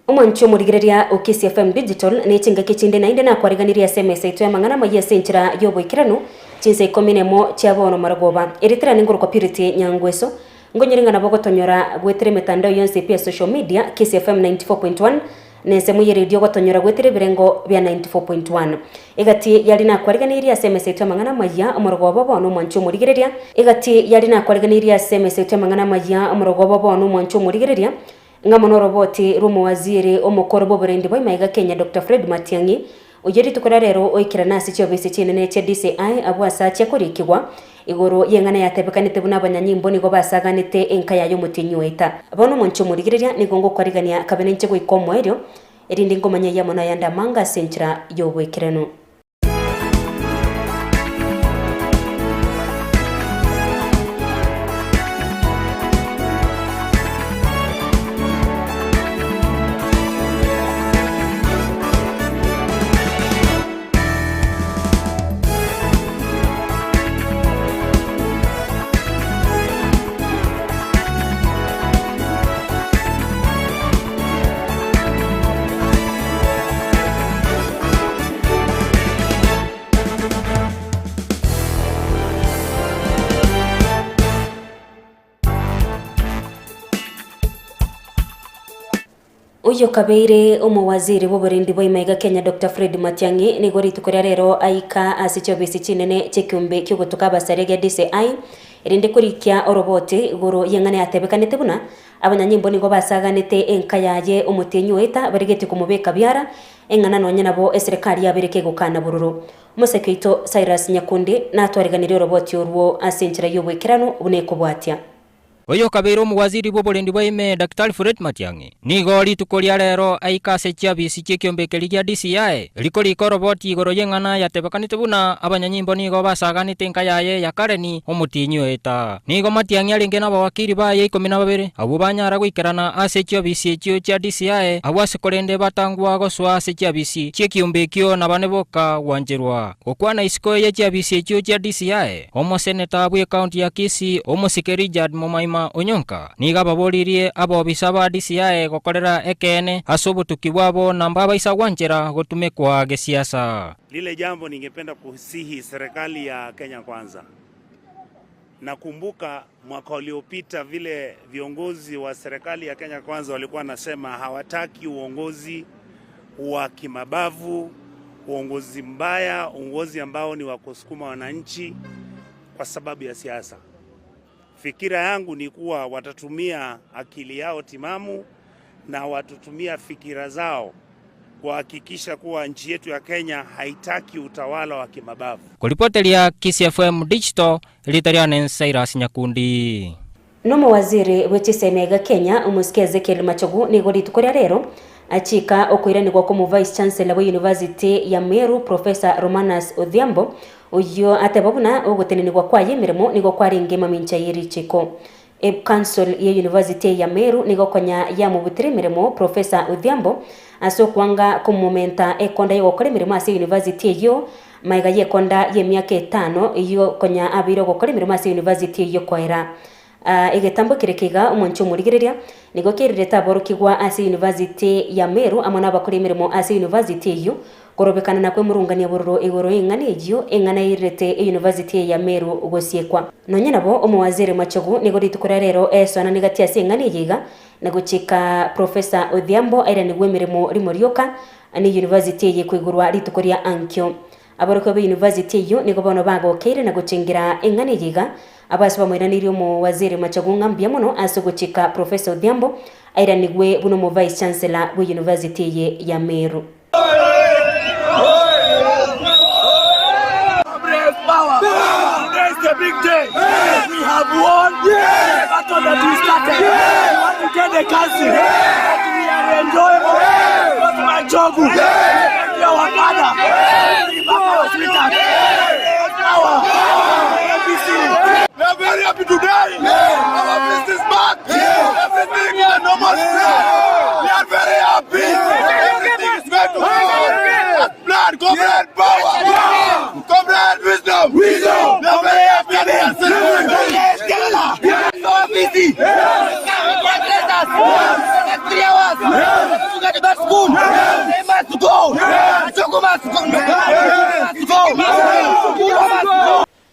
Omwanchi omorigereria o Kisii FM Digital ne chingaki chinde naende nakwariganirie ase emesa yaito y'amang'ana amaya ase enchera y'oboikeranu, chinsa ikomi nemo chia bono marogoba. Erieta riane ngorokwa Purity Nyangweso, ngonyore ng'a nabo ogotonyora goetera emetandao yonsi pi ya social media, Kisii FM 94.1, na ensemo y'eredio ogotonyora goetera ebirengo bia 94.1. Egati yaria nakwariganirie ase emesa yaito y'amang'ana amaya omorogoba bono omwanchi omorigereria, Egati yaria nakwariganirie ase emesa yaito y'amang'ana amaya omorogoba bono omwanchi omorigereria, Ng'amo noroboti rw'omowaziri omokoro bw'oborendi bwa Imaiga Kenya Doctor Fred Matiang'i, oyio rituko ria rero oikerana ase chiobisi chinene chia DCI abwo ase achia korikigwa igoro y'eng'ana yatebekanete buna abanyanyimbo nigo basaganete enka yaye omotienyi oeta. Bono omonche omorigereria nigo ngokwarigania kabe ninche goika omoerio, erinde ngomanye ayio amo nayande amange ase enchera y'oboikeranu. Oyio okabeire omowaziri bw'oborendi bwa Imaiga Kenya Doctor Fred Matiang'i nigo rituko ria rero aika ase chiofisi chinene chi'ekeombe ki'ogotuka abasaria gia DCI erinde korikia oroboti igoro y'eng'ana yatebekanete buna abanyanyimbo nigo basaganete enka yaye omotienyi oeta barigetie komobeka biara Eng'ana nonya nabo eserekari yabeire kegokana bororo. Omoseke oito Cyrus Nyakundi natwariganirie oroboti orwo ase enchera y'oboikeranu buna ekobwatia. Oyo okabeire omowaziri bw'oborendi bwa ime Daktari Fred Matiang'i nigo rituko ria rero aika ase chiabisi chi'ekiombe keria gia DCI rikorika oroboti igoro y'eng'ana yatebekanete buna abanyanyimbo nigo basaganete enka yaye ya Karen omotienyi oeta. Nigo Matiang'i arenge nabawakili baye ikomi na babere, abwo banyara goikerana ase chiofisi echio chia DCI, abwo ase korende batangwa gosoa ase chiafisi chi'ekiombe ekio nabane boka gwancherwa gokwana isiko ye chiafisi echio chia DCI. Omoseneta bw'ecounty ya Kisii, omosike Richard Momaima Onyonka, nigo ababoririe abobisa ba DCI gokorera ekeene ase obotuki bwabo na mbabaisa gwanchera gotumekwa gesiasa. Lile jambo ningependa kusihi serikali ya Kenya Kwanza. Nakumbuka mwaka uliopita vile viongozi wa serikali ya Kenya Kwanza walikuwa wanasema hawataki uongozi wa kimabavu, uongozi mbaya, uongozi ambao ni wa kusukuma wananchi kwa sababu ya siasa. Fikira yangu ni kuwa watatumia akili yao timamu na watatumia fikira zao kuhakikisha kuwa nchi yetu ya Kenya haitaki utawala wa kimabavu. Koripoteria Kisii FM Digital, Erieta riane Cyrus Nyakundi. Nomowaziri bwe chisemi aiga Kenya, omosike Ezekiel Machogu nigo rituko ria rero achika okoiranigwa kw'omo Vice Chancellor bwe University ya Meru Professor Romanus Odhiambo oyio ateba buna ogotenenigwa kwaye emeremo nigo kwarenge mamincha ye richiko. Ecouncil ye University ya Meru nigo konya yamobutire emeremo Professor Odhiambo ase okwanga komomenta ekonda yogokora emeremo ase university eyio Magega y'ekonda y'emiaka etano eyio konya abeire ogokora emeremo ase university eyio koera. Egetambo kere keiga omwanchi omorigereria nigo kerirete aborokigwa ase university ya Meru amo nabakori emeremo ase university eyio korobekana na kwemurungania bororo igoro y'eng'ana eyio eng'ana eirirete euniversity eye ya Meru gosiekwa. Nonya nabo omowaziri Machogu nigo rituko ria rero esoanani gati ase eng'ana eye iga na gochika Professor Odhiambo airanigwe emeremo rimo rioka Ne university eye koigorwa rituko ria ankio. Aborokigwa be university eyio nigo bono bagokeire na gochengera eng'ana eye iga, abwo ase bamoiraneirie omowaziri Machogu ng'a mbuya mono ase ogochika Professor Odhiambo airanigwe buna omo Vice Chancellor bwe university eye ya Meru.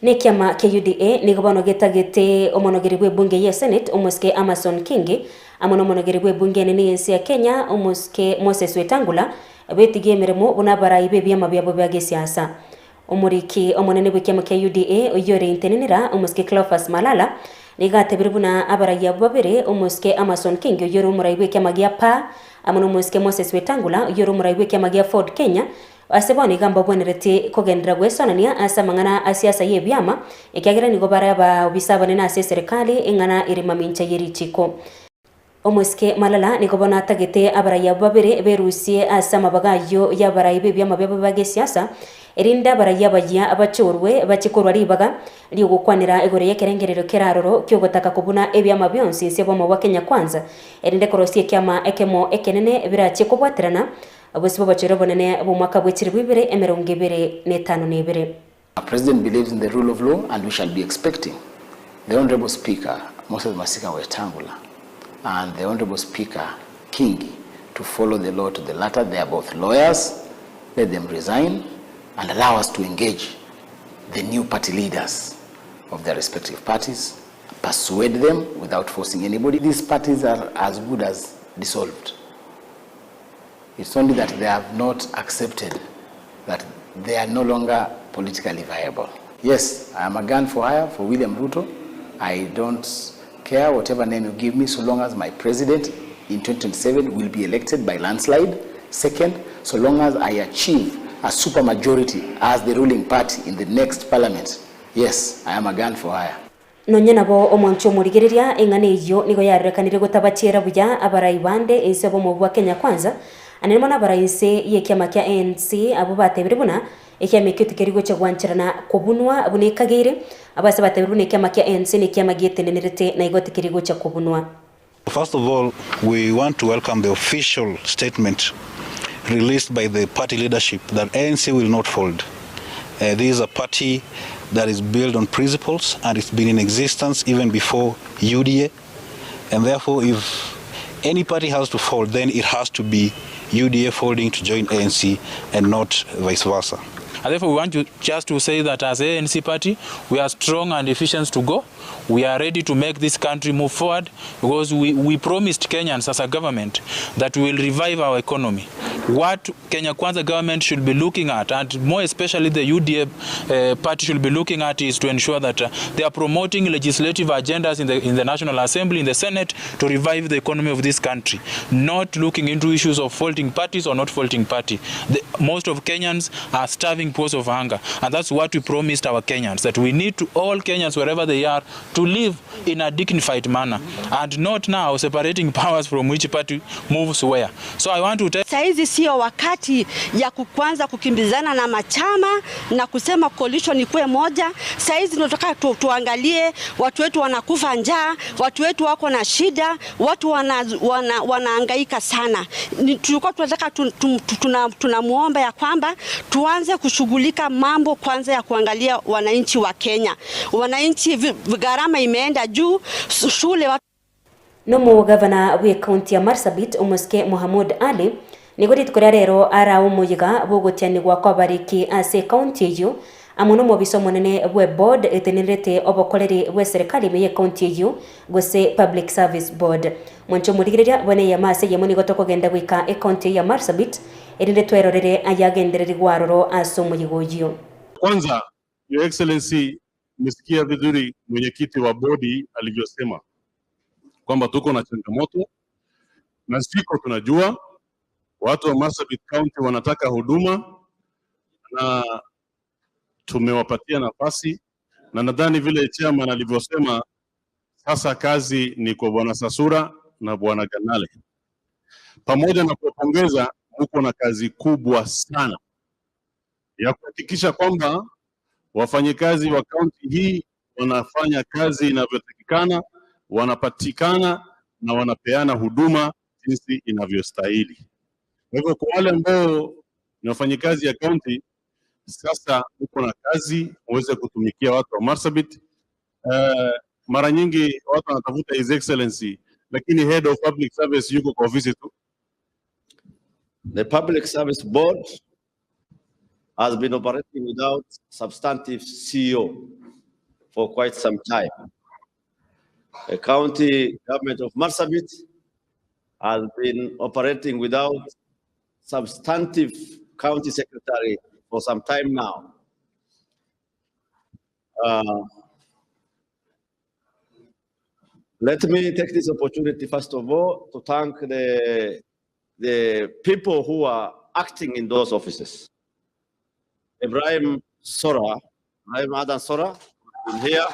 Nekiama kia UDA nigo bono getagete omonogeri bw'ebunge ye Senate omosike Amason Kingi amo nomonogeri bw'ebunge enene y'ense ya Kenya omosike Moses Wetangula betigie emeremo buna abarai b'ebiama biabo bia gesiasa. Omoriki omonene bw'ekiama kia UDA oyio ore intenenera omosike Cleophas Malala nigo atebire buna abarai abwo babere omosike Amason Kingi oyio ore omorai bw'ekiama gia PAA amo nomosike Moses Wetangula oyio ore omorai bw'ekiama gia Ford Kenya Ase bono iga mbagwenereti kogenderera gwesonania ase amang'ana a siasa y'ebiama, ekiagera nigo bare abaobisa abanene ase eserekari, eng'ana ere mamincha ye richiiko. Omosike Malala nigo bono atagete abarai abwo babere berusie ase amabaga ayio y'abarai b'ebiama biabo bia gesiasa, erinde abarai abayia bachorwe bachie korwa ribaga ri'ogokwanera igoro y'ekerengererio kere aroro ki'ogotaka kobuna ebiama bionsi inse bwamo bwa Kenya Kwanza, erinde korosia ekiama ekemo ekenene birachie kobwaterana Obosio bw'obochore obonene bw'omwaka bwe chilifu ibere emerongo ebere na etano na ebere. Our President believes in the rule of law and we shall be expecting the Honourable Speaker Moses Masika Wetangula and the Honourable Speaker Kingi to follow the law to the letter. They are both lawyers. Let them resign and allow us to engage the new party leaders of their respective parties, persuade them without forcing anybody. These parties are as good as dissolved. It's only that they have not accepted that they are no longer politically viable. Yes, I am a gun for hire for William Ruto. I don't care whatever name you give me so long as my president in 2027 will be elected by landslide. Second, so long as I achieve a supermajority as the ruling party in the next parliament. Yes, I am a gun for hire. Nonya nabo omwancho omorigereria, eng'ana eyio nigo yarorekanire gotabachiera buya abarai bande inse b'omobu bwa Kenya Kwanza, anene mono abarai inse y'ekiama kia ANC abwo batebire buna ekiama ekio tikeri gochia gwancherana kobunwa buna ekageire, abwo ase batebire buna ekiama kia ANC nekiama gietenenerete na igo tikeri gochia kobunwa. First of all, we want to welcome the official statement released by the party leadership that ANC will not fold. Uh, this is a party that is built on principles and it's been in existence even before UDA. And therefore, if any party has to fold, then it has to be UDA folding to join ANC and not vice versa. And therefore, we want to just to say that as ANC party, we are strong and efficient to go. We are ready to make this country move forward because we, we promised Kenyans as a government that we will revive our economy. What Kenya Kwanza government should be looking at, and more especially the UDA uh, party should be looking at, is to ensure that uh, they are promoting legislative agendas in the, in the National Assembly, in the Senate, to revive the economy of this country, not looking into issues of faulting parties or not faulting party. The, most of Kenyans are starving because of hunger, and that's what we promised our Kenyans, that we need to all Kenyans, wherever they are, to live in a dignified manner and not now separating powers from which party moves where. So I want to tell Saizi sio wakati ya kwanza kukimbizana na machama na kusema coalition ikuwe moja. Saizi tunataka tu, tuangalie watu wetu wanakufa njaa, watu wetu wako na shida, watu wana, wana, wanahangaika sana. Tulikuwa tunataka tunamuomba ya kwamba tuanze kushughulika mambo kwanza ya kuangalia wananchi wa Kenya. Wananchi, gharama imeenda juu, shule watu Nomogavana bw'ecounty ya Marsabit omosike Mohamud Ali nigo rituko ria rero ara omoyiga bw'ogotianigwa kw'abariki ase ecounty eyio amo nomobisa omonene bwe board etenerete obokoreri bwe serikali ime y'ecounty eyio gose Public Service Board. Mwanche omorigereria bwane eyemo ase eyemo nigo tokogenda goika ecounty eyio ya Marsabit erinde twerorere ayagendererigwe aroro ase omoyiga oyio. Kwanza, Your Excellency, umesikia vizuri mwenyekiti wa bodi alivyosema kwamba tuko na changamoto na siko, tunajua watu wa Marsabit County wanataka huduma na tumewapatia nafasi, na nadhani vile chairman alivyosema, sasa kazi ni kwa bwana Sasura na bwana Ganale. Pamoja na kuwapongeza, muko na kazi kubwa sana ya kuhakikisha kwamba wafanyikazi wa kaunti hii wanafanya kazi inavyotakikana, wanapatikana na wanapeana huduma jinsi inavyostahili. Kwa hivyo kwa wale ambao ni wafanyikazi ya kaunti, sasa uko na kazi uweze kutumikia watu wa Marsabit. Mara nyingi watu wanatafuta His Excellency, lakini Head of Public Service yuko kwa ofisi tu. The Public Service Board has been operating without substantive CEO for quite some time. The county government of Marsabit has been operating without substantive county secretary for some time now. Uh, let me take this opportunity, first of all, to thank the, the people who are acting in those offices. Ibrahim Sora, Ibrahim Adan Sora, in here,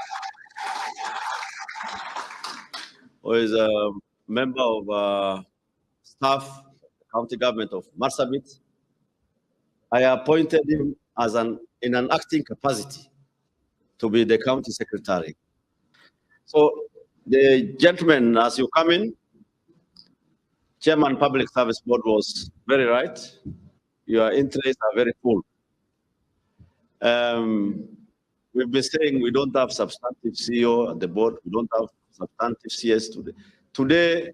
who is a member of uh, staff, county government of Marsabit. I appointed him as an in an acting capacity to be the county secretary. So the gentleman, as you come in, Chairman Public Service Board was very right. Your interests are very full. Um, we've been saying we don't have substantive CEO at the board. We don't have substantive CS today. Today,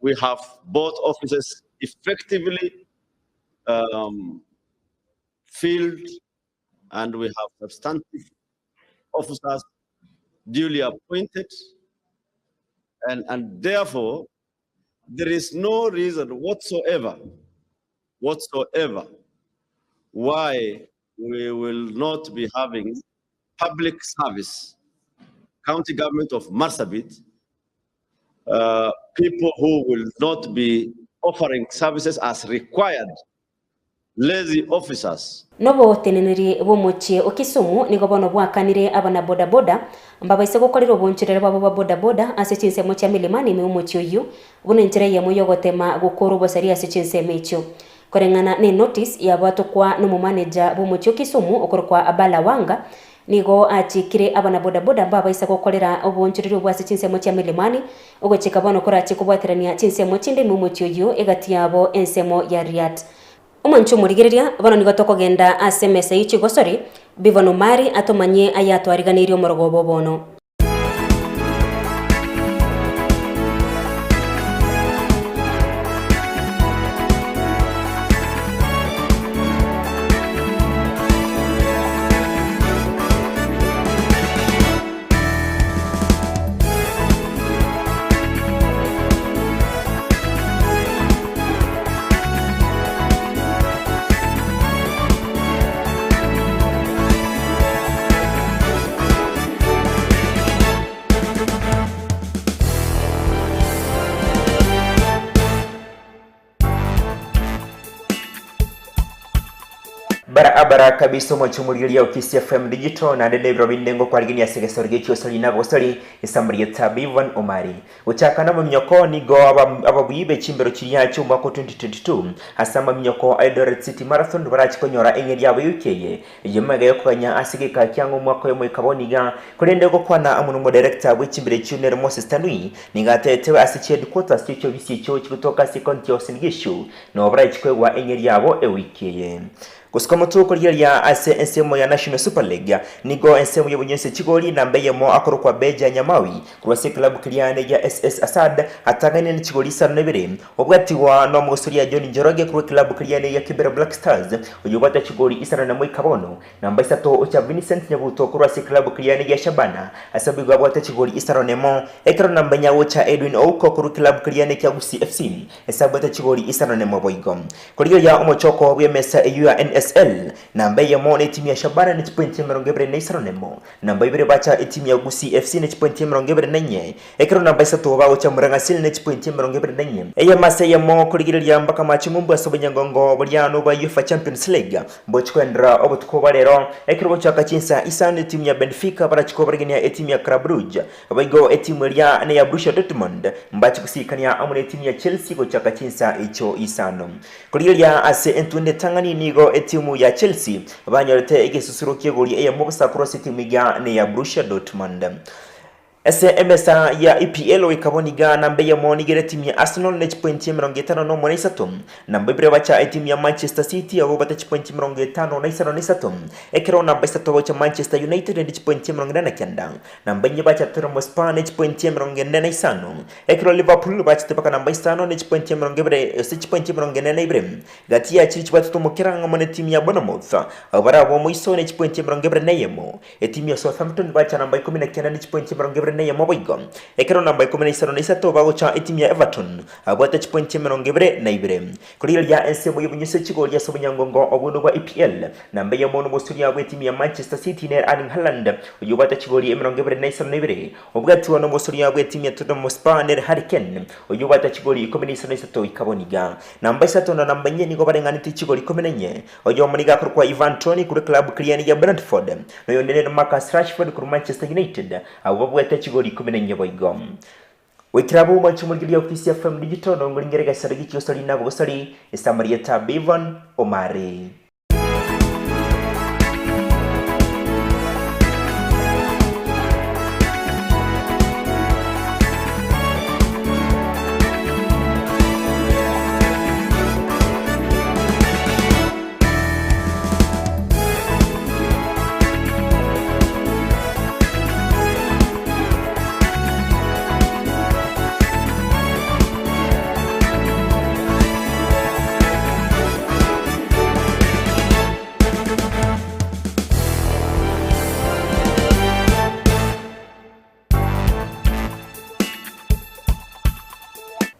we have both offices effectively um, filled and we have substantive officers duly appointed. And, and therefore, there is no reason whatsoever, whatsoever, why we will not be having public service, county government of Marsabit, uh, people who will not be offering services as required, lazy officers. Noboteneneri bw'omochie o Kisumu nigo bono bwakanire abanabodaboda mbabaise gokorera obonchoreri bwabo bwa bodaboda ase chinsemo chia Milimani ime y'omochie oyio buna enchera eyemo y'ogotema gokora obosaria ase chinsemo echio. Koreng'ana ne notice yabwatokwa nomomaneja bw'omochie o Kisumu okorokwa Abala Wanga nigo achikire abanabodaboda mbabaisa gokorera obonchoreri obwo ase chinsemo chia Milimani ogochika bono korache kobwaterania chinsemo chinde ime omochie oyio egati yabo ensemo ya Riat. Omwancho omorigereria, bono nigo tokogenda ase emesa ye chigosori, Bevan Omari atomanyie ayatwariganeirie omorogoba o bono. Barabara kabisa omochumurigeria o Kisii FM Digital naende nebiro binde ngokwarigenia ase egesori gechiosori na abagosori esamuri etabu Ivan Omari. Gochaka namaminyoko nigo ababui be chimbero chiria chi'omwaka o 2022 ase amaminyoko a Eldoret City Marathon barache konyora eng'eria yabo ewiki eye eyio magega yokoganya ase egeka kiang'o omwaka oyomo ekaboni iga korende gokwana amo nomodirector bwe chimbero echio nere Moses Tanui nigo atetewe ase chiheadquarters chie chiofisi echio chigotoka ase ecounty ya Uasin Gishu nabo barache koegwa eng'eria yabo ewiki eye. Gosika omotwe okorigereria ase ensemo ya National Super League, nigo ensemo y'obonyensi chigori namba eyemo akorokwa Beja Nyamawi korwa ase eklabu keria negia SS Asad atang'aine ne chigori isano na ibere, obwatigwa nomogosoria John Njoroge korwa eklabu keria negia Kibera Black Stars oyobwate chigori isano na moika bono. Namba isato ocha Vincent Nyabuto korwa ase eklabu keria negia Shabana ase boigo abwate chigori isano nemo, ekero namba inya gocha Edwin Ouko korwa eklabu keria nekia Gusii FC ase abwate chigori isano nemo boigo. Korigereria omochoko bw'emesa eyio ya NSL, namba eyemo netimu ya Shabana ne chipointi emerongo ebere na isano nemo, namba ibere bacha etimu ya Gusii FC ne chipointi emerongo ebere na inye, ekero namba isato bagocha Murang'asil ne chipointi emerongo ebere na inye. Eyemo ase eyemo korigereria mpaka amache ng'umbu ase obonyangongo boria nobwa UEFA Champions League mbochi koenderera obotuko bwa rero ekero gochaka chinsa isano etimu ya Benfica barachi kobarigania etimu ya Club Brugge Boigo etimu eria neya Borussia Dortmund mbache gosikania amo netimu ya Chelsea gochaka chinsa echio isano. Korigereria ase entunda etang'ani nigo etimu ya Chelsea banyorete egesusuro ki'egori eyemo bosa korwa ase etimu eria neya Borussia Dortmund. Ase emesa ya EPL goika bono iga namba eyemo nigo ere etimu ya Arsenal ne chipointi 53, namba ibere bacha etimu ya Manchester City abwo babwate chipointi 56, ekero namba isato gocha Manchester United ne chipointi 49, namba inye bacha Tottenham Hotspur ne chipointi 45, ekero Liverpool bachete mpaka namba isano ne chipointi 20 ase chipointi 42. Gati ya chiria chibwatete omokera ng'amo netimu ya Bournemouth, abwo bare ab'omoiso ne chipointi 21. Etimu ya Southampton bacha namba 19 ne chipointi 21 boigo, ekero namba 53 bagocha etimu ya Everton abwate chipointi 22. Korigereria ensemo y'obonyusu chigori ase obonyangongo obwo nobwa EPL, namba eyemo nomosuria bw'etimu ya Manchester City nere Erling Haaland oyio obwate chigori 22 Obwatiwa nomosoria bw'etimu ya Tottenham Hotspur nere Harry Kane, oyio obwate chigori 13 goika bono iga. Namba isato na namba inye nigo bareng'anetie chigori 14. Oyomo nigo akorokwa Ivan Toney korwa eklabu keria ya Brentford, na oyonde nere Marcus Rashford korwa Manchester United, abwo babwate chigori 14 boigo. Goikera abwo mwanche omorigereria o Kisii FM Digital, nongoringere egesero gie chiosori na obogosori, ase amarieta Bevan Omari.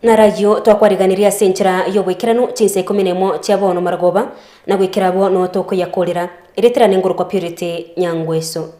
Narayio twakwariganirie ase enchera y'oboikeranu chinsa ikomi nemo chia bono marogoba, na goikera abwo noo tokoyakorera. Erieta riane ngorokwa Purity Nyangweso.